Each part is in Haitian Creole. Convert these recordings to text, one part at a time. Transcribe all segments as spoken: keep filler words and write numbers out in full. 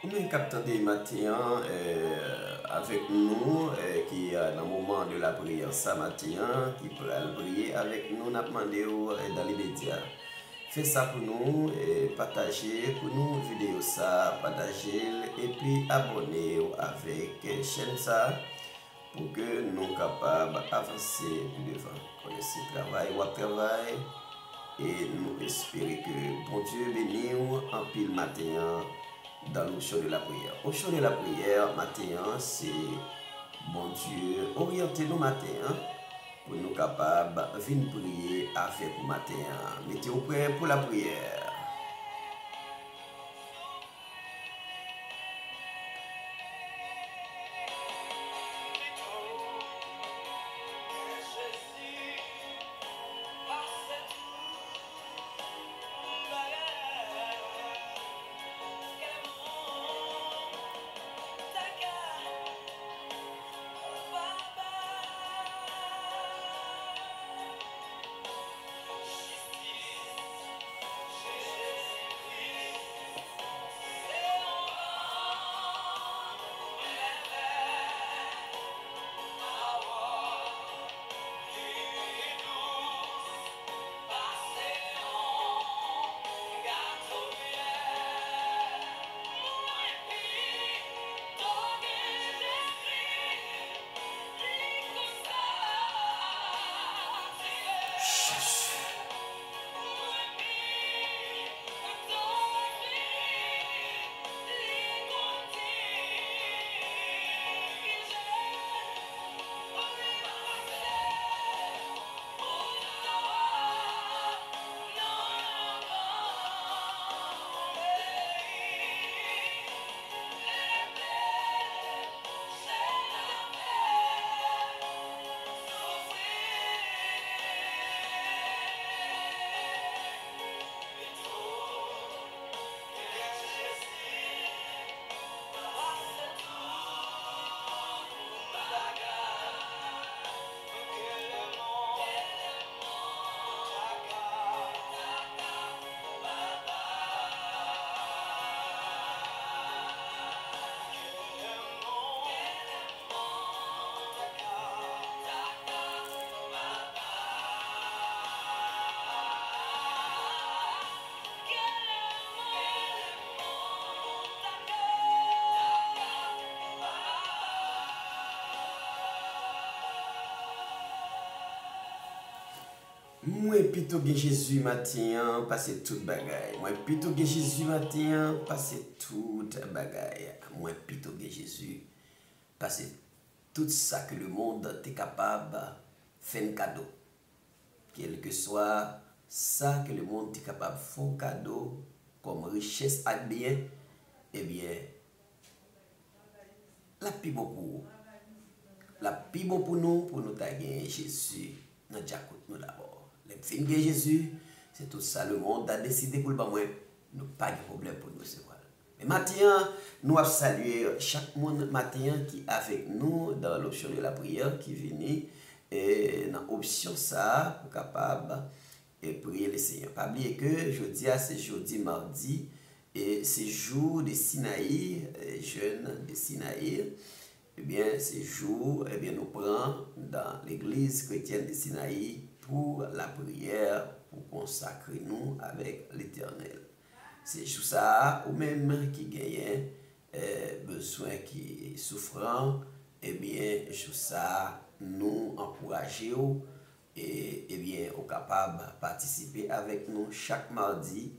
Ou menm k ap tande maten an, eh, avèk nou, eh, ki, eh, nan moman de la priyè sa maten an, ki pral priye avèk nou, n ap mande w, eh, dans l'immédiat, fè sa pou nou, eh, pataje pou nou videyo sa, pataje l, epi abòne w avèk, eh, chèn sa, pou ke nou kapab avanse pi devan. Konnen se travay w ap travay, e nou espere ke Bondye beni w anpil maten an dans l'option de la prière. Option de la prière maten an, se Bondye oryante nou maten an pou nou kapab vin priye avèk ou maten an. Mete w prè pou la priyè. Mwen pito gen Jezi maten an pase tout bagay. Mwen pito gen Jezi maten an pase tout bagay. Mwen pito gen Jezi pase tout sa ke lemonn te kapab fè n kado. Kèlkeswa sa ke lemonn te kapab fè w kado kòm richès ak byen, ebyen, l ap pi bon pou ou. L ap pi bon pou nou, pou nou ta gen Jezi nan djakout nou dabò. Lè m fin gen Jezi, se tout sa lemonn ta deside pou l ban mwen, nou pa gen pwoblèm pou nou resevwa l. Men maten an, nou ap salye chak moun maten an ki avèk nou dans l'option de la prière, ki vini, e, nan opsyon sa a pou kapab, e, priye le Senyè. Pa bliye ke jodi a se jodi madi, e se jou de Sinayi, e, jèn de Sinayi. Ebyen, se jou, ebyen, nou pran dan legliz kretyèn de Sinayi pou lapriyè, pou konsakre nou avèk Letènèl. Se jou sa a, ou menm ki genyen, eh, bezwen ki soufran, ebyen, jou sa a, nou ankouraje w, e, ebyen, ou kapab patisipe avèk nou chak madi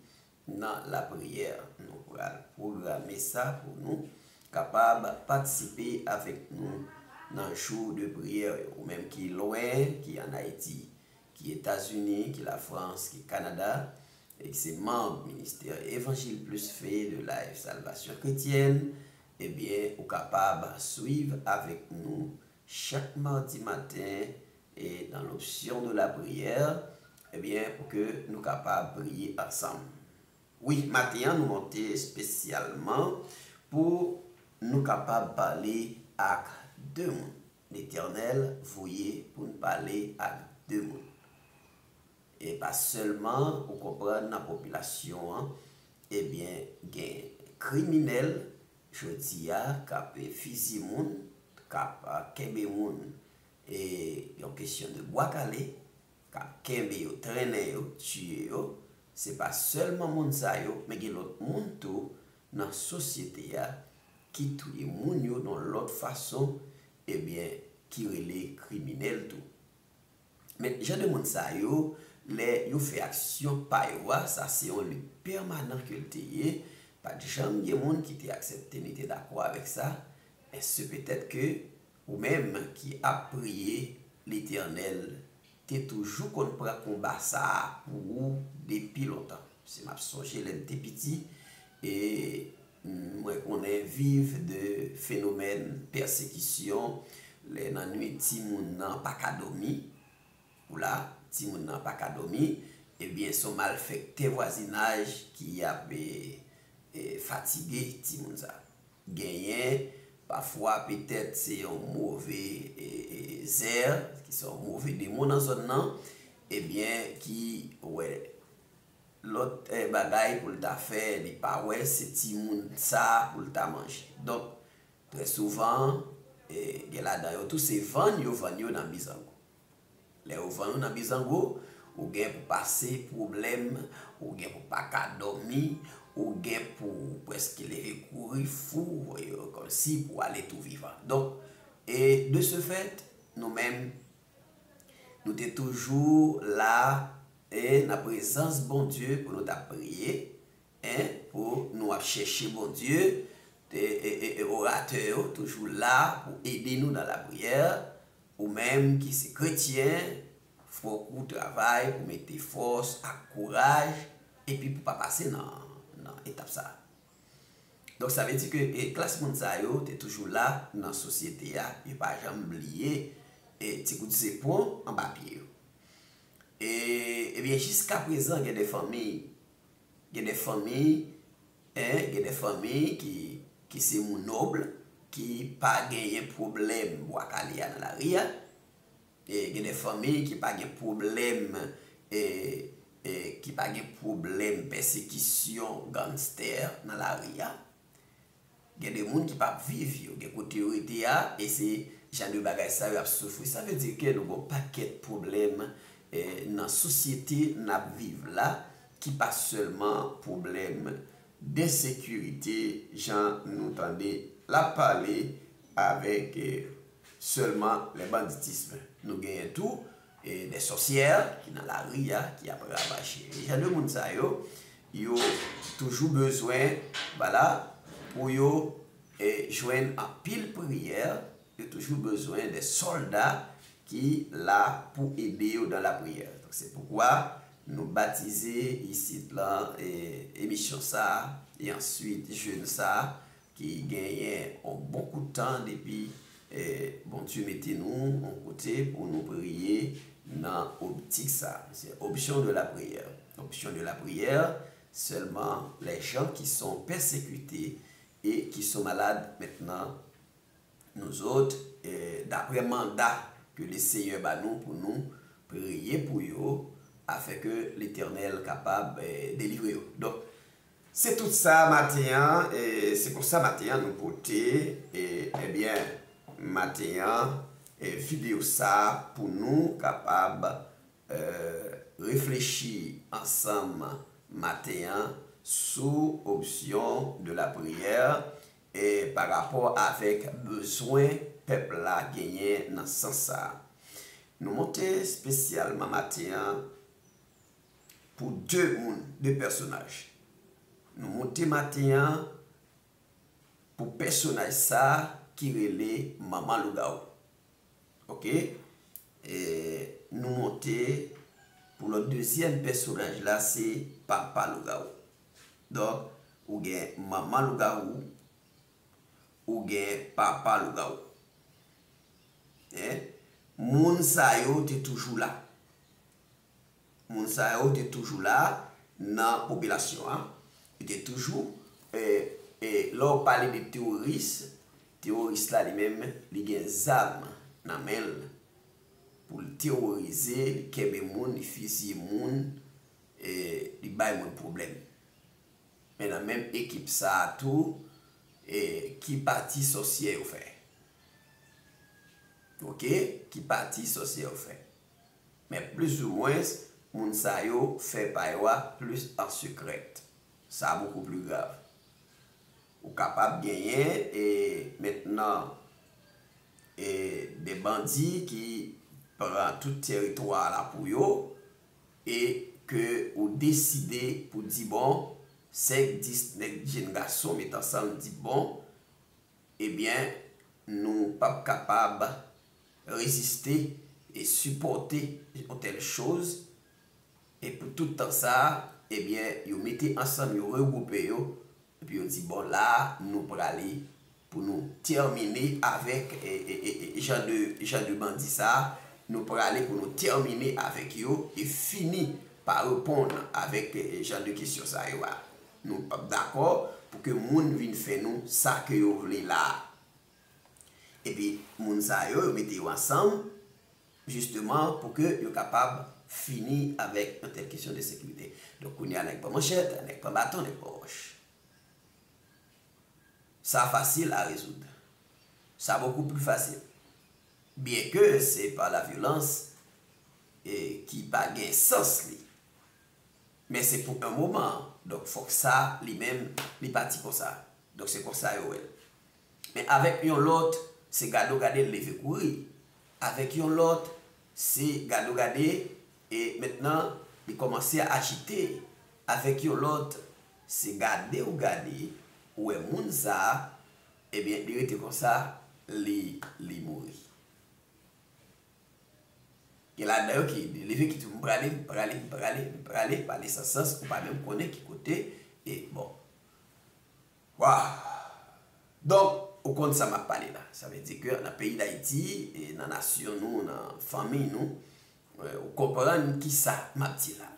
nan lapriyè. Nou pral pwograme sa pou nou kapab patisipe avèk nou nan jou de priyè yo. Ou menm ki lwen, ki ann Ayiti, ki Etazini, ki Lafrans, ki Kanada, e ki se manm Ministè Evanjil Plis Fe de Life Salvation Chrétienne, ebyen, ou kapab swiv avèk nou chak madi maten, e dans l'option de la prière, ebyen, pou ke nou kapab priye ansanm. Wi, maten an, nou monte espesyalman pou nou kapab pale ak de moun. Letènèl voye pou n pale ak de moun. E pa sèlman, ou konprann, nan popilasyon an, ebyen, gen kriminèl, jodi a, k ap fizye moun, k ap kenbe moun, e yon kesyon de bwa kale, k ap kenbe yo, trennen yo, tiye yo, se pa sèlman moun sa yo, men gen lòt moun tou nan sosyete a ki touye moun yo nan lòt fason, ebyen, ki rele kriminèl tou. Men, jan de moun sa yo, lè yo fè aksyon pa yo a, sa se yon lit pèmanan ke l te ye. Pa t janm gen moun ki te aksepte ni te dakò avèk sa. Èske petèt ke ou menm ki ap priye Letènèl te toujou konn pran konba sa a pou ou depi lontan? Si m ap sonje lè m te piti, e mwen konnen viv de fenomèn pèsekisyon, lè nan nwit timoun nan pa ka dòmi, ou la, timoun nan pa ka dòmi, ebyen, se yon malfektè vwazinaj ki ap e, e, fatige timoun sa. Genyen, pafwa, petèt, se yon move e, e, zè, ki se yon move demon nan zòn nan, ebyen, ki wè lòt e, bagay pou l ta fè, li pa wè, se timoun sa pou l ta manje. Donk, trè souvan, e, gen ladan yo tou, se vann yo vann yo nan bizango. Lè yo vann ou nan bizango, ou gen pou pase pwoblèm, ou gen pou pa ka dòmi, ou gen pou prèske leve kouri fou, e, kòmsi pou ale tou vivan. Donk, e de ce fait, nou menm, nou te toujou la, e nan prezans Bondye pou nou t ap priye, en, pou nou ap chèche Bondye, e, e, e, e oratè yo toujou la pou ede nou nan lapriyè, ou menm ki se kretyen, fòk ou travay pou mete fòs ak kouraj, epi pou pa pase nan, nan etap sa a. Donk, sa vle di ke, e, klas moun sa yo te toujou la nan sosyete a, yo pa janm bliye, e, ti kout zepon anba pye yo. E, ebyen, jiska prezan, gen de fanmi, gen de fanmi, en, gen de fanmi ki, ki se moun nòb, ki pa genyen pwoblèm bwa kale a nan lari a. E, gen de fanmi ki pa gen pwoblèm, e, e, ki pa gen pwoblèm pèsekisyon gangstè nan lari a. Gen de moun ki p ap viv, yo gen kote yo rete a, e se jan de bagay sa yo ap soufri. Sa vle di ke nou gen yon pakèt pwoblèm, e, nan sosyete n ap viv la, ki pa sèlman pwoblèm de sekirite, jan nou tande l ap pale avèk, e, sèlman le banditisme. Nou genyen tou, e, de sòsyè ki nan lari a, ki ap ravaje. E jan de moun sa yo, yo toujou bezwen, vwala, pou yo, e, jwenn anpil priyè, yo toujou bezwen de sòlda ki la pou ede yo dan lapriyè. Donk, se poukwa nou batize isit lan, e, emisyon sa a, e answit jèn sa a, ki genyen yon bon kout tan depi, e, Bondye mete nou yon kote pou nou priye nan optik sa. C'est option de la prière. Option de la prière, seulement les gens qui sont persécutés et qui sont malades maintenant, nous autres, e, d'après mandat que le Seigneur ba nou pou nou priye pou yo, afin que l'Éternel kapab, e, delivre yo. Donk, se tout sa maten an, e, se konsa maten an nou pote, e, ebyen, maten an, e, videyo sa pou nou kapab, e, reflechi ansanm maten an sou option de la prière, e, pa rapò avèk bezwen pèp la genyen nan sans sa a. Nou monte espesyalman maten an pou de moun, de pèsonaj. Nou monte maten an pou pèsonaj sa a ki rele Manman Lougawou. Oke? E nou monte pou lòt dezyèm pèsonaj la, se Papa Lougawou. Donk, ou gen Manman Lougawou, ou gen Papa Lougawou. En? Moun sa yo te toujou la. Moun sa yo te toujou la nan popilasyon an. Yo te toujou, e, e, lè w pale de teworis, teworis la li menm, li gen zam nan men l pou l teworize, li kenbe moun, li fizye moun, e, li bay moun pwoblèm. Men nan menm ekip sa a tou, e ki pati sòsyè yo fè. Oke, ki pati sòsyè yo fè. Men plis ou mwens, moun sa yo fè pa yo a plis an sekrè. Sa bokou pli grav. Ou kapab genyen, e, mentnan, e, de bandi ki pran tout teritwa la pou yo, e ke ou deside pou di, bon, senk, dis nèg, jenn gason met ansanm, di, bon, ebyen, nou p ap kapab reziste e sipòte yon tèl choz, e pou tout tan sa a, ebyen, yo mete ansanm, yo regwoupe yo, epi yo di, bon, la a, nou prale pou nou tèmine avèk, e, e, e, e, jan de, jan de bandi sa a, nou prale pou nou tèmine avèk yo e fini pa reponn avèk, e, jan de kesyon sa yo a. Nou p ap dakò pou ke moun vin fè nou sa ke yo vle la a. Epi, moun sa yo, yo mete yo ansanm, jisteman, pou ke yo kapab fini avèk yon tèl kesyon de sekirite. Donk, kounye a, nèg pran manchèt, nèg pran baton, nèg pran wòch. Sa fasil a rezoud. Sa bokou pli fasil. Byenke se pa la vyolans, e ki pa gen sans li. Men se pou yon moman. Donk, fòk sa, li menm, li pati konsa. Donk, se konsa yo wè l. Men avèk yon lòt, se gade w gade l leve kouri. Avèk yon lòt, se gade w gade, e mentnan, li kòmanse ajite. Avèk yon lòt, se gade w gade, ou wè moun sa a, ebyen, li rete konsa, li, li mouri. Gen ladan yo ki leve, ki di, "M prale, m prale, m prale, m prale," pale san sans, ou pa menm konnen ki kote, e bon. Waw! Donk, ou konn sa m ap pale la. Sa vle di ke nan peyi Dayiti, e nan nasyon nou, nan fanmi nou, e, ou konprann kisa m ap di la.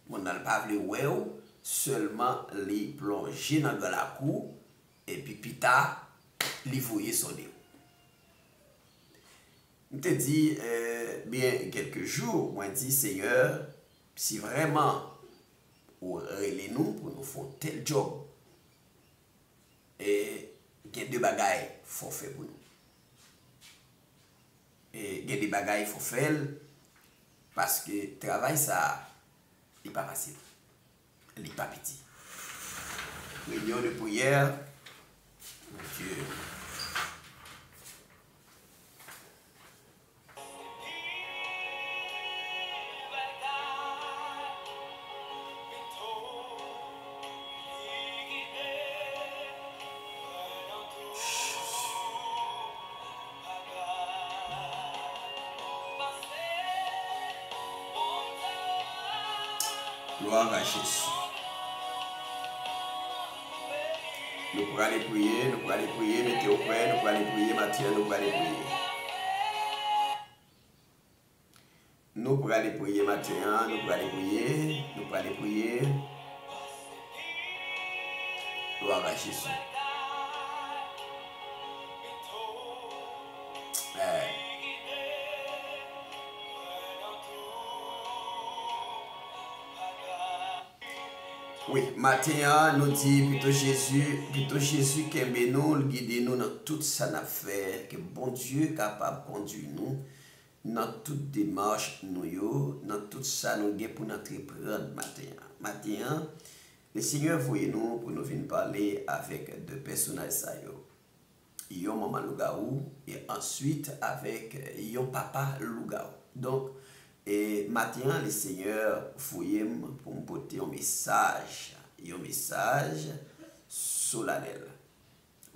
Moun nan pa vle wè w, sèlman li plonje nan gran lakou, epi pita, li voye sonde w. M te di, e, byen kèlke jou, mwen di, Senyè, si vrèman ou rele nou pou nou fè yon tèl djòb, e gen de bagay fò w fè pou nou. E gen de bagay fò w fè l, paske travay sa a, li pa fasil. Li pa piti. Reyinyon de priyè. Bondye. Glwa a Jezi. Nou prale priye, nou prale priye, mete w prè, nou prale priye, maten an, nou prale priye. Nou prale priye maten an, nou prale priye, nou prale priye. Glwa a Jezi. Eh. Wi, maten an, nou di pito Jezi, pito Jezi kenbe nou, l gide nou nan tout sa n ap fè, ke Bondye kapab kondui nou nan tout demach nou yo, nan tout sa nou gen pou n antreprann maten an. Maten an, Lesenyè voye nou pou nou vin pale avèk de pèsonaj sa yo. Yon manman lougawou, e answit avèk yon papa lougawou. Donk, e maten an, Lesenyè voye m pou m pote yon mesaj, yon mesaj solanèl.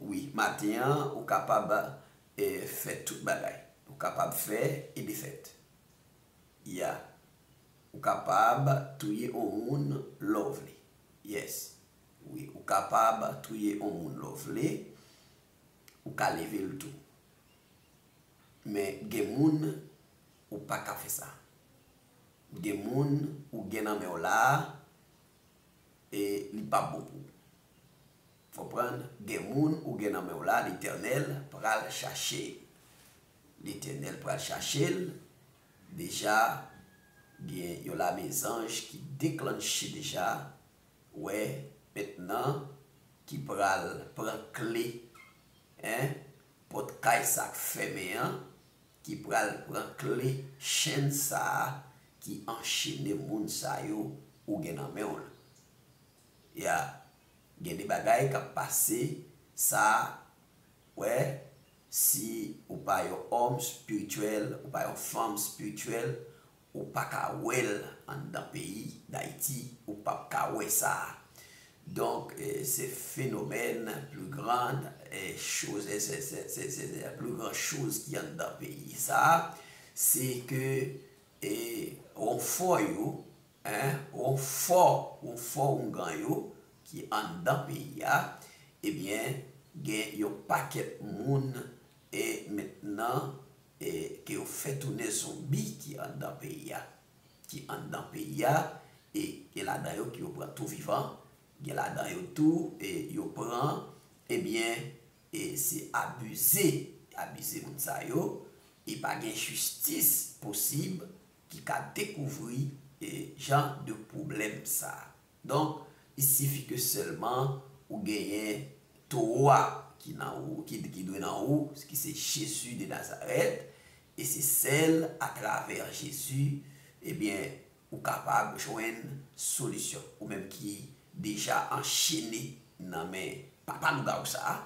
Wi, maten an, ou kapab, e, fè tout bagay. Ou kapab fè e defèt. Ya. Ou kapab touye yon moun lè w vle. Yes. Wi, ou kapab touye yon moun lè w vle. Ou ka leve l tou. Men gen moun ou pa ka fè sa. Gen moun ou gen nan men w la a, e li p ap bon pou ou. Konprann? Gen moun ou gen nan men w la, Letènèl pral chache. Letènèl pral chache l. Deja, gen yon lame zanj ki deklanche deja. Wè, mentnan, ki pral pran kle, en, pòt kay sa k fèmen an, ki pral pran kle chenn sa a ki anchene moun sa yo ou gen nan men w la. Ya, gen de bagay k ap pase, sa, wè, si ou pa yon òm espirityèl, ou pa yon fanm espirityèl, ou pa ka wè l anndan peyi Dayiti, ou p ap ka wè sa. Donk, eh, se fenomèn pli gran, eh, choz, eh, se, se, se, se, se pli gran choz ki anndan peyi sa, se ke, eh, wonfò yo, en, wonfò, wonfò oungan yo ki anndan peyi a, ebyen, gen yon pakèt moun, e mentnan, e ke yo fè tounen zonbi ki anndan peyi a, ki anndan peyi a, e gen ladan yo ki yo pran tou vivan, gen ladan yo tou, e yo pran, ebyen, e se abize, abize moun sa yo, e pa gen jistis posib ki ka dekouvri, e jan de pwoblèm sa. Donk, il sifi ke sèlman ou genyen towo a ki nan ou, ki, ki dwe nan ou, ki se Jezi de Nazarèt, e se sèl atravè Jezi, ebyen, ou kapab jwenn solisyon. Ou menm ki deja anchene nan men papa lougawou sa a,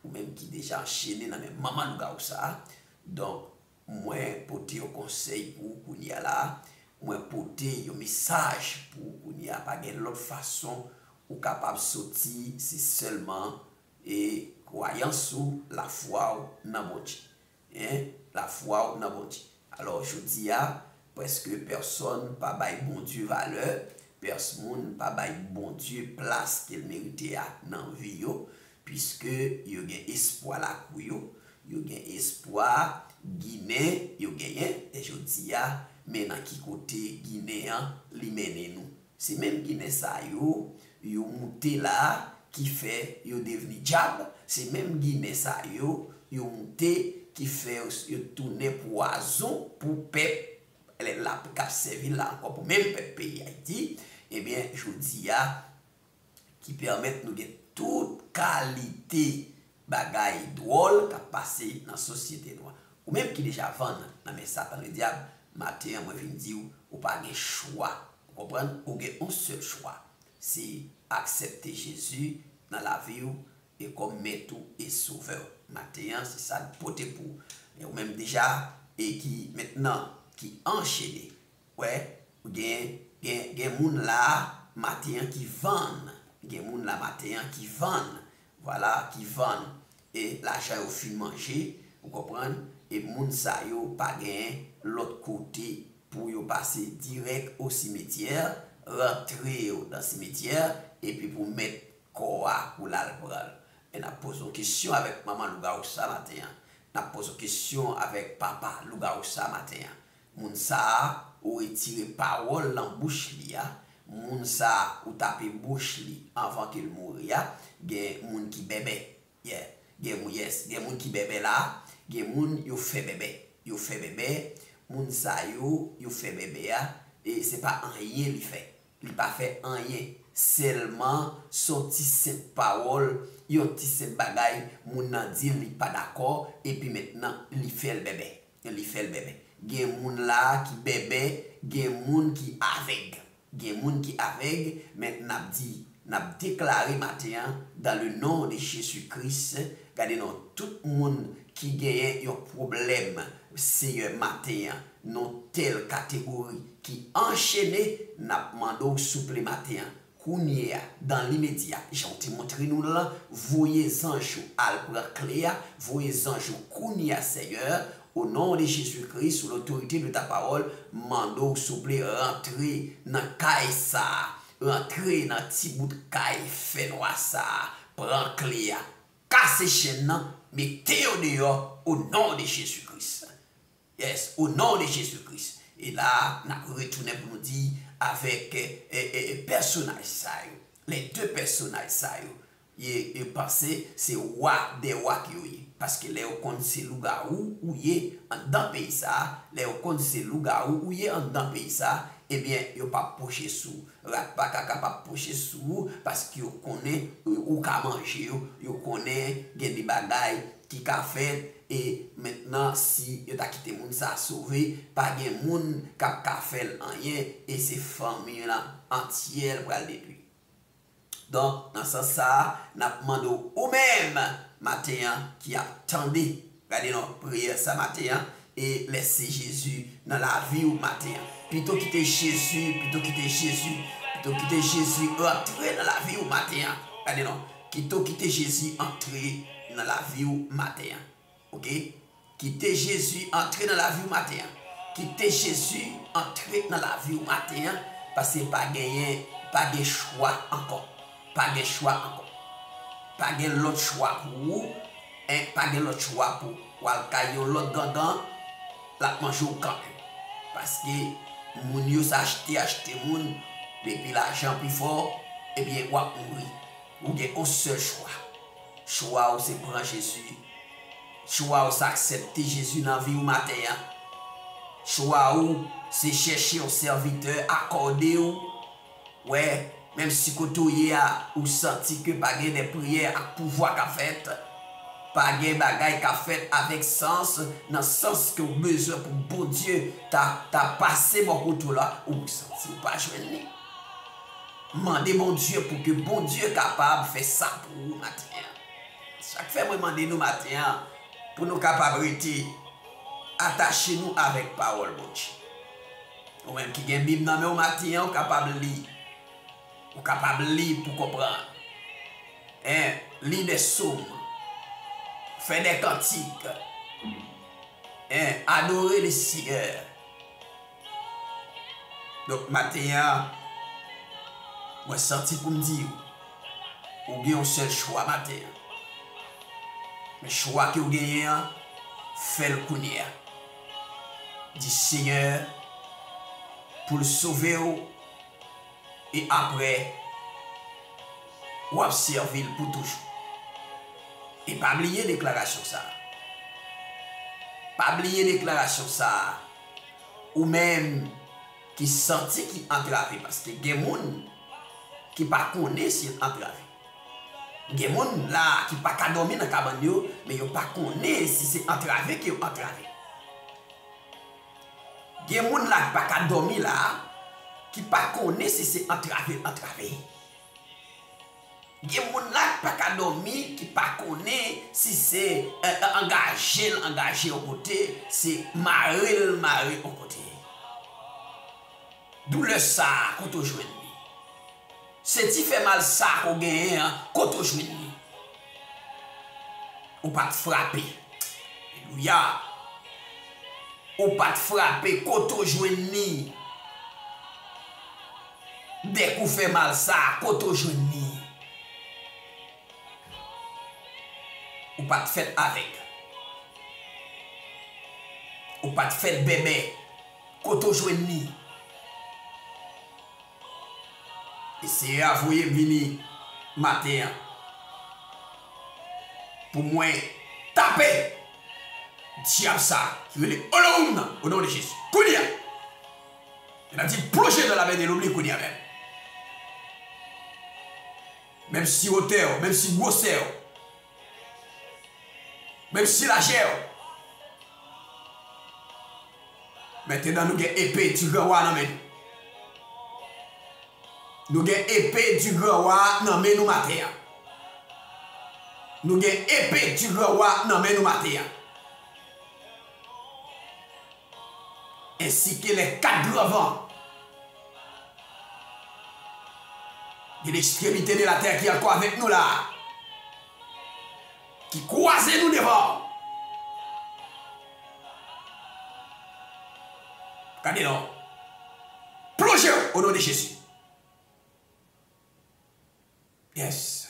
ou menm ki deja anchene nan men manman lougawou sa a, donk, mwen pote yon konsèy pou ou kounye a la, mwen pote yon mesaj pou ou kounye a, pa gen lòt fason ou kapab soti, se sèlman, e, kwayans ou, lafwa w nan Bondye. En, lafwa w nan Bondye. Alò, jodi a, prèske pèsonn pa bay Bondye valè, pèsonn pa bay Bondye plas ke l merite a nan vi yo, piske yo gen espwa lakou yo, yo gen espwa Ginen yo genyen, e jodi a, men nan ki kote Ginen an li mennen nou. Se menm Ginen sa yo, yo moute la, ki fè yo devni dyab, se menm Ginen sa yo, yo moute, ki fè yo, yo tounen pwazon pou pèp, lè la, k ap sèvi la ankò pou menm pèp peyi Ayiti, ebyen, jodi a, ki pèmèt nou gen tout kalite bagay dwòl k ap pase nan sosyete nou an. Ou menm ki deja vann nan men Satan Ledyab, maten an, mwen vin di w, ou pa gen chwa. Ou konprann? Ou gen yon sèl chwa. Se aksepte Jezi nan lavi w e kòm Mèt ou e Sovè w. Maten an, se sa n pote pou ou. E ou menm deja, e ki mentnan, ki anchene. Wè, gen, gen, gen moun la maten an ki vann. Gen moun la maten an ki vann. Vwala, ki vann. E lajan yo fin manje, ou konprann? E moun sa yo pa gen lòt kote pou yo pase dirèk o simetyè, rantre yo nan simetyè, epi pou mèt kò a pou l al pran l. E n ap poze yon kesyon avèk manman lougawou sa maten an. N ap poze yon kesyon avèk papa lougawou sa maten an. Moun sa a, ou retire pawòl nan bouch li a. Moun sa a, ou tape bouch li anvan ke l mouri a. Gen moun ki bèbè. Yeah. Gen moun, yes. Gen moun ki bèbè la. Gen moun yo fè bèbè. Yo fè bèbè. Moun sa yo, yo fè bèbè a. E se pa anyen li fè. Li pa fè anyen. Sèlman, se yon ti senp pawòl, yon ti senp bagay, moun nan di l li pa dakò, epi mentnan, li fè l bèbè. Li fè l bèbè. Gen moun la ki bèbè, gen moun ki avèg. Gen moun ki avèg, men n ap di, n ap deklare maten an, dans le nom de Jésus-Christ, gade non, tout moun ki genyen yon pwoblèm, Seyè, maten an, non tèl kategori ki anchene, n ap mande w souple maten an. Kounye a, dans l'immédiat, jan w te montre nou l lan, voye zanj ou al pran kle a, voye zanj ou kounye a, Seyè, au nom de Jésus-Christ, sous l'autorité de ta parole, mande w souple rantre nan kay sa a, rantre nan ti bout kay fènwa sa a, pran kle a, kase chenn nan, mete yo deyò, au nom de Jésus-Christ. Yes, au nom de Jésus-Christ. E la, n ap retounen pou nou di avèk, e, e, e, pèsonaj sa yo, les deux pèsonaj sa yo, e, e panse se wa dè wa ke yo ye. Paske lè yo konn se lougawou ou ye anndan peyi sa a, lè yo konn se lougawou ou ye anndan peyi sa a, ebyen, yo p ap pwoche sou ou. Rat pa kaka p ap pwoche sou ou, paske yo konnen ou ka manje yo, yo konnen gen de bagay ki ka fèt, e mentnan, si yo ta kite moun sa a sove, pa gen moun k ap ka fè l anyen, e se fanmi l lan antye l pral detwi. Donk, nan sans sa a, n ap mande w, ou menm, maten an, ki ap tande, gade non, priyè sa maten an, e lèse Jezi nan lavi w maten an. Pito kite Jezi, pito kite Jezi, pito kite Jezi rantre nan lavi w maten an. Gade non, pito kite Jezi antre nan lavi w maten an. Oke? Kite Jezi antre nan lavi w maten an. Kite Jezi antre nan lavi w maten an, paske pa genyen, pa gen chwa ankò. Pa gen chwa ankò. Pa gen lòt chwa pou ou, en, pa gen lòt chwa pou ou. W al kay yon lòt gangan, l ap manje w kanmenm. Paske moun yo sa achte, achte moun, depi lajan pi fò, ebyen, w ap mouri. Ou gen yon sèl chwa. Chwa ou se pran Jezi. Chwa ou se aksepte Jezi nan vi w maten an. Chwa ou se chèche yon sèvitè akòde w. Wè, menm si kote w ye a, ou santi ke pa gen de priyè ak pouvwa k ap fèt, pa gen bagay k ap fèt avèk sans, nan sans ke w bezwen pou Bondye ta, ta pase bò kote w la, ou santi w pa jwenn li. Mande Bondye pou ke Bondye kapab fè sa pou ou maten an. Sa k fè mwen mande nou maten an, pou nou kapab rete atache nou avèk pawòl Bondye. Ou menm ki gen Bib nan men w maten an, ou kapab li. Ou kapab li pou konprann. En, li de sòm. Fè de kantik. En, adore le Seyè. Donk, maten an, mwen santi pou m di w, ou gen yon sèl chwa maten an. Men chwa ke w genyen an, fè l kounye a. Di Seyè pou l sove w, e apre, w ap sèvi l pou toujou. E pa bliye deklarasyon sa a. Pa bliye deklarasyon sa a. Ou menm ki santi ki antrave, paske gen moun ki pa konnen si l antrave. Gen moun la ki pa ka dòmi nan kabann yo, men yo pa konnen si se antrave ke yo antrave. Gen moun la ki pa ka dòmi la, ki pa konnen si se antrave l antrave. Gen moun la ki pa ka dòmi, ki pa konnen si se, eh, angaje l angaje yon kote, se mare l mare yon kote. Doulè sa a, kote w jwenn li? Se ti fè mal sa a ke w genyen an, kote w jwenn li? Ou pa t frape. Alelouya. Ou pa t frape, kote w jwenn li? Dèk ou fè mal sa a, kote w jwenn li? Ou pa t fèt avèg. Ou pa t fèt bèbè, kote w jwenn li? E Seyè a voye m vini maten an pou mwen tape dyab sa a ki rele Oloun nan, o non de Jezi. Kounye a, e n ap di plonje nan la mer de l'oubli kounye a menm. Menm si wotè w, menm si gwosè w, menm si lajè w. Mentnan nou gen epe di gran wa nan men nou. Nou gen epe di gran wa nan men nou maten an. Nou gen epe di gran wa nan men nou maten an. Ainsi que les quatre grands vents. Gen ekstremite de latè ki ankò avèk nou la, ki kwaze nou devan. Gade non. Plonje w o non de Jezi. Yes.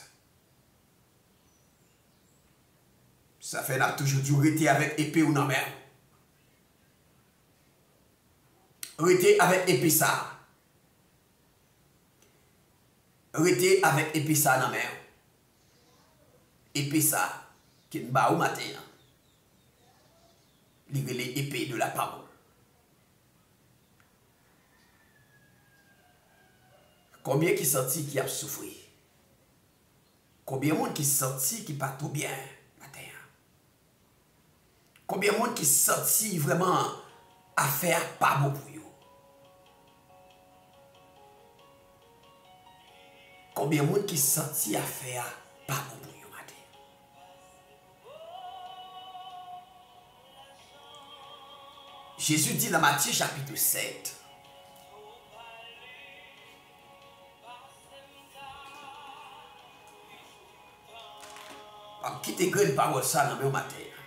Sa fè n ap toujou di w rete avèk epe w nan men w. Rete avèk epe sa a. Rete avèk epe sa a nan men w. Epe sa a ke n ba ou maten an, li rele epe de la pawòl. Konbyen ki santi ki ap soufri? Konbyen moun ki santi ki pa twò byen maten an? Konbyen moun ki santi vrèman afè a pa bon pou yo? Konbyen moun ki santi afè a pa bon pou yo maten? Jezi di nan Matye chapit sèt, m ap kite grenn pawòl sa nan men w maten an.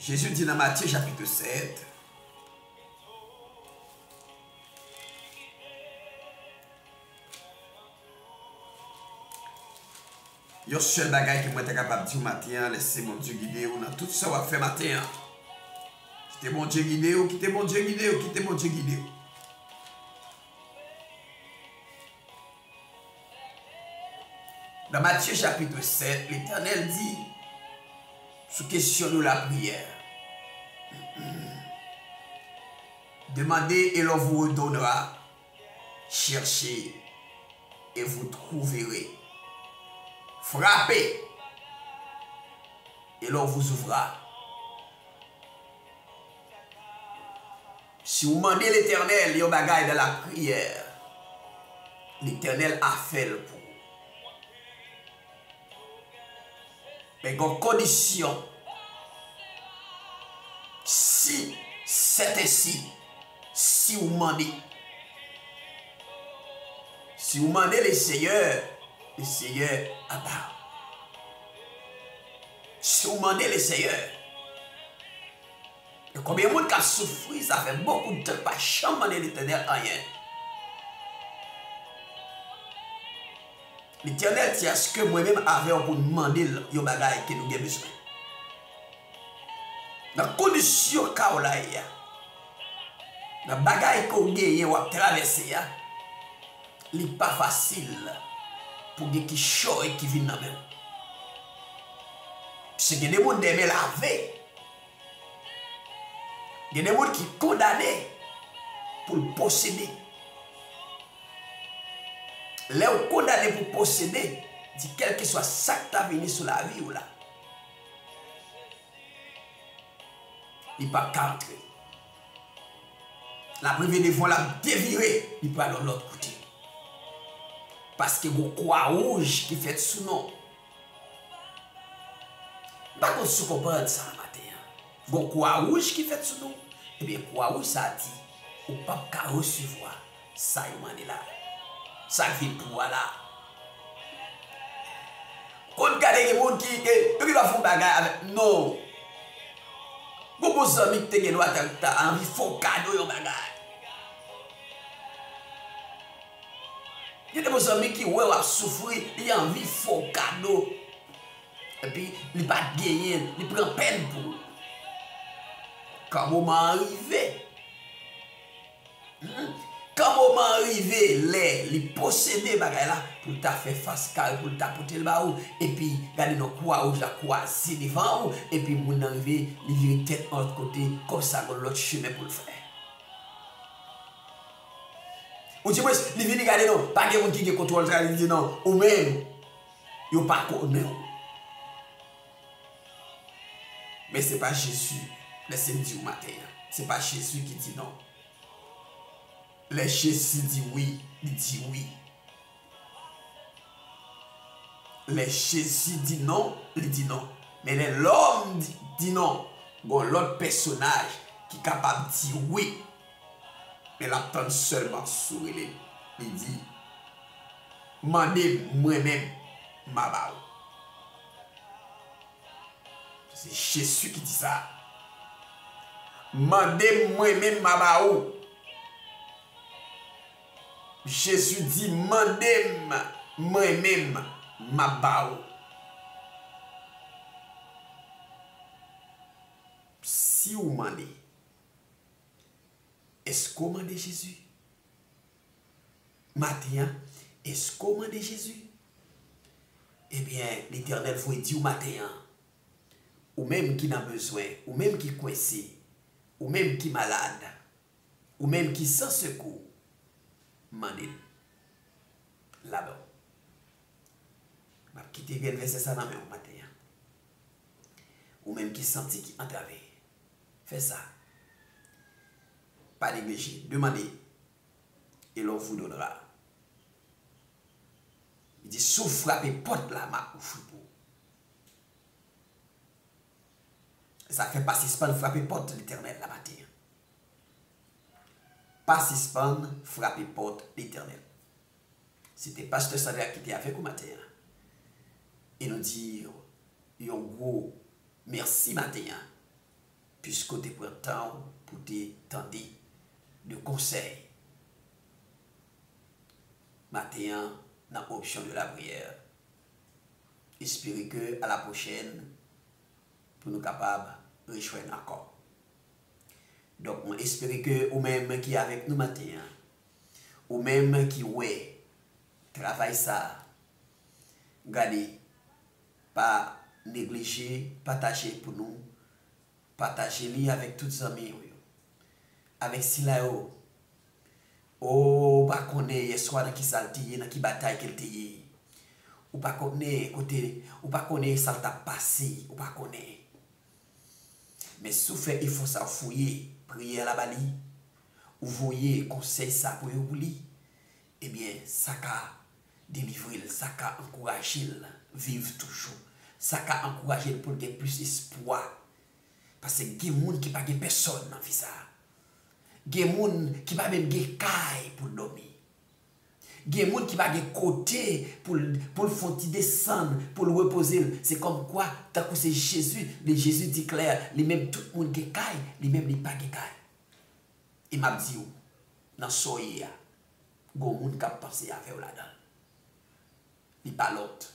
Jezi di nan Matye chapit sèt, yon sèl bagay ke mwen ta kapab di w maten an, lèse Bondye gide w nan tout sa w ap fè maten an. Kite Bondye gide w, kite Bondye gide w, kite Bondye gide w. Nan Matye chapit sèt, Letènèl di sou kesyon de lapriyè, Demandez et l'on vous redonnera, cherchez et vous trouverez, frappez et l'on vous ouvrira. Si w mande Letènèl yon bagay nan lapriyè, Letènèl a fè l pou ou. Men gen yon kondisyon. Si, sètensi, si w mande. Si w mande le Seyè, le Seyè a ba ou. Si w mande le Seyè, E konbyen moun k ap soufri, sa fè bokou de tan k pa janm mande Letènèl anyen? Letènèl di, èske mwen menm avè w pou n mande l yon bagay ke nou gen bezwen? Nan kondisyon ka w la ye a, nan bagay ke w genyen w ap travèse a, li pa fasil pou gen kichòy ki vin nan men w. Paske gen de moun de men lave, Gen de moun ki kondane pou l posede. Lè w kondane pou posede, di kèlkeswa sa k ta vini sou lavi w la, li p ap ka antre. L ap rive devan w, l ap devire, li pral yon lòt kote. Paske gon kwa wouj ki fèt sou non. M pa konn si w konprann sa maten an. Gon kwa wouj ki fèt sou nou. Ebyen, kwa wouj sa a di, ou p ap ka resevwa sa yo mande la. Sa k vin pou ou a la. Konn gade gen moun ki, ke, yo gen dwa fè yon bagay avèk non. Gon bon zanmi ki te gen dwa ta, ta anvi fè w kado yon bagay. Gen de bon zanmi ki wè w ap soufri, li anvi fè w kado. Epi, li pa t genyen l, li pran pèn pou ou. Kan moman an rive, hmm, kan moman an rive, lè li posede bagay la, pou l ta fè fas kare, pou l ta pote l ba ou, epi gade non kwa wouj la kwaze devan ou, epi moun nan rive, li vire tèt yon lòt kote, kòmsa gon lòt chemen pou l fè. Ou di, mwen, li vini gade non, pa gen moun ki gen kontwòl sa, li di non, ou menm, yo pa konnen w. Men se pa Jezi, lèse m di w maten an, se pa Jezi ki di non. Lè Jezi di wi, li di wi. Lè Jezi di non, li di non. Men lè lòm di, di non, gon lòt pèsonaj ki kapab di wi. Men l ap tann sèlman si w rele l. Li di, mande m, mwen menm, m a ba ou. Se Jezi ki di sa. Mande m, mwen menm, m a ba ou. Jezi di, mande m, mwen menm, m ap ba ou. Si w mande, èske w mande Jezi? Maten an, èske w mande Jezi? Ebyen, Letènèl voye di w maten an, ou menm ki nan bezwen, ou menm ki kwense, Ou menm ki malad, ou menm ki san sekou, mande l. L ap ba w. M ap kite grenn vèsè sa nan men w maten an. Ou menm ki santi ki antrave, fè sa. Pa neglije, demande, et l'on vous donnera. Li di, si w frape pòt la, m ap ouvri pou ou. Sa fè pa sispann frape pòt Letènèl la maten an. Pa sispann frape pòt Letènèl. Se te pastè Sadrac ki te avèk ou maten an. E nou di yon gwo mèsi maten an, piske w te pran tan w pou te tande de konsèy maten an nan opsyon de la priyè. Espere ke a la pwochèn, pou nou kapab rejwenn ankò. Donk, mwen espere ke ou menm ki avèk nou maten an, ou menm ki wè travay sa a, gade, pa neglije pataje pou nou, pataje li avèk tout zanmi w yo, avèk sila yo. O, ou pa konnen yèswa nan ki sa l te ye, nan ki batay ke l te ye. Ou pa konnen kote, ou pa konnen sa l t ap pase, ou pa konnen. Men si w fè efò sa, ou fouye priyè la ba li, ou voye konsèy sa pou yo pou li, ebyen, sa ka delivre l, sa ka ankouraje l viv toujou, sa ka ankouraje l pou l gen plis espwa. Paske gen moun ki pa gen pèsòn nan vi sa a. Gen moun ki pa menm gen kay pou l dòmi. Gen moun ki pa gen kote pou l, pou l fè yon ti desann, pou l repoze l. Se kòmkwa, tankou se Jezi, li, Jezi di klè, li menm tout moun gen kay, li menm li pa gen kay. E m ap di w, nan sa w ye a, gen yon moun k ap panse avè w ladan l. Li pa lòt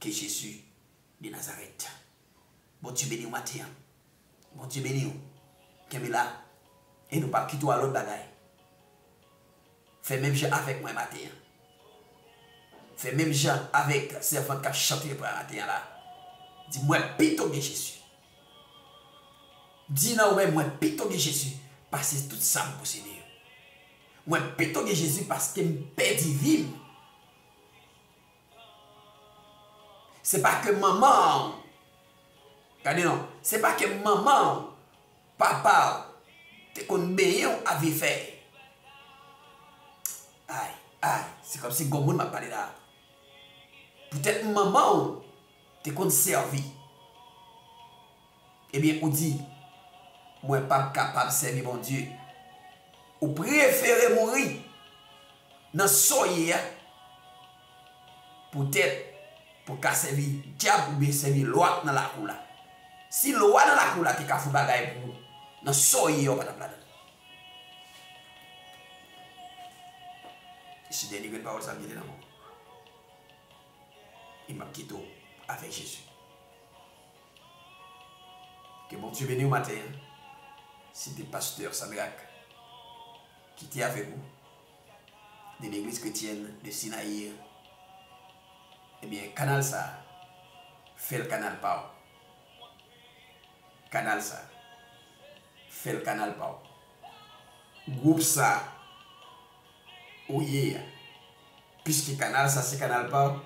ke Jezi de Nazarèt. Bondye beni w maten an. Bondye beni w. Kenbe la. E nou p ap kite w a lòt bagay. Fè menm jan avèk mwen maten an. Fè menm jan avèk sèvant k ap chante maten an la. Di, mwen pito gen Jezi. Di nan ou menm, mwen pito gen Jezi pase tout sa m posede yo. Mwen pito gen Jezi paske m pèdi vi m. Se pa ke manman w, gade non, se pa ke manman w, papa w te konn benyen w avè fè. Ay, ay, se kòmsi gwo moun m ap pale la. Poutèt manman w te konn sèvi. Ebyen, ou di, mwen p ap kapab sèvi Bondye. Ou prefere mouri nan sa w ye a, poutèt pou w ka sèvi dyab oubyen sèvi lwa nan lakou la. Si lwa nan lakou la te ka fè bagay pou ou, nan sa w ye a, ou pa t ap ladan l. E se dènye grenn pawòl sa m gen nan men w. E m ap kite w avèk Jezi. Ke Bondye beni w maten an. Se te pastè Sadrac ki te avèk ou de legliz kretyèn de Sinayi. Ebyen, kanal sa a, fè l kanal pa w. Kanal sa a, fè l kanal pa w. Gwoup sa a, ou ye a, piske kanal sa se kanal pa w,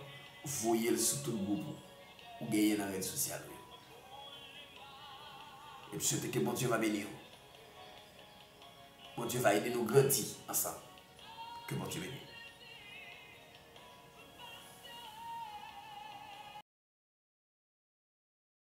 voye l sou tout gwoup ou, ou genyen nan rèd sosyal ou yo. E m swete ke Bondye va beni w. Bondye va ede nou grandi ansanm. Ke Bondye beni w.